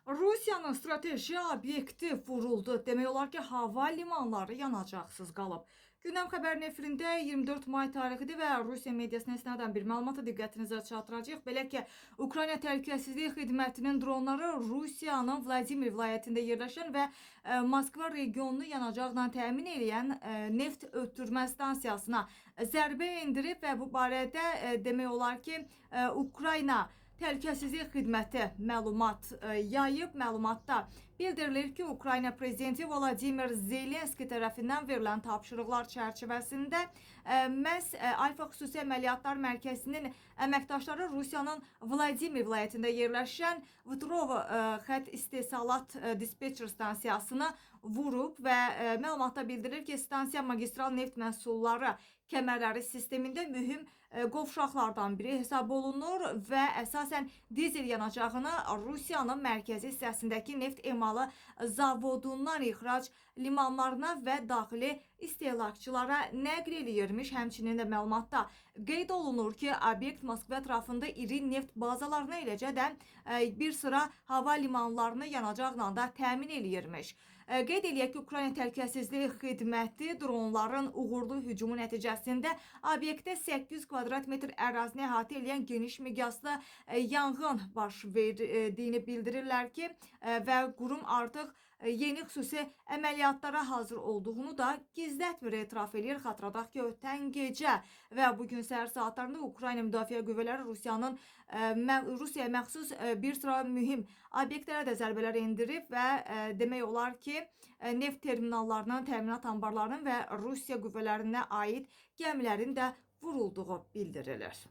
Rusiyanın strateji obyekti vuruldu. Demək olar ki, hava limanları yanacaqsız qalıb. Gündəm xəbərin efirində 24 may tarixidir və Rusiya mediasına istinadən bir məlumatı diqqətinizə çatdıracağıq. Belə ki, Ukrayna Təhlükəsizlik Xidmətinin dronları Rusiyanın Vladimir vilayətində yerləşən və Moskva regionunu yanacaqla təmin edən neft ötürmə stansiyasına zərbə endirib və bu barədə demək olar ki, Ukrayna Təhlükəsizlik Xidməti məlumat yayıb. Məlumatda bildirilir ki, Ukrayna prezidenti Vladimir Zelenski tərəfindən verilən tapşırıqlar çərçivəsində məhz Alfa Xüsusi Əməliyyatlar Mərkəzinin əməkdaşları Rusiyanın Vladimir vilayətində yerləşən Vtrovo xətt istehsalat dispetçer stansiyasını vurub və məlumatda bildirilir ki, stansiya magistral neft məhsulları kəmərləri sistemində mühüm qovşaqlardan biri hesab olunur və əsasən dizel yanacağını Rusiyanın mərkəzi hissəsindəki neft emalı zavodundan ixrac limanlarına və daxili istehlakçılara nəql eləyirmiş. Həmçinin də məlumatda qeyd olunur ki, obyekt Moskva ətrafında iri neft bazalarını, eləcə də bir sıra hava limanlarını yanacaqla da təmin eləyirmiş. Qeyd eləyək ki, Ukrayna Təhlükəsizlik Xidməti dronların uğurlu hücumu nəticəsində obyektdə 800 kvadrat metr ərazini əhatə eləyən geniş miqyaslı yanğın baş verdiyini bildirirlər ki, və qurum artıq yeni xüsusi əməliyyatlara hazır olduğunu da gizlətmir, etiraf eləyir. Xatırladaq ki, ötən gecə və bu gün səhər saatlarında Ukrayna Müdafiə Qüvvələri Rusiyaya məxsus bir sıra mühüm obyektlərə də zərbələr endirib və demək olar ki, neft terminallarının, təminat anbarlarının və Rusiya qüvvələrinə aid gəmilərin də vurulduğu bildirilir.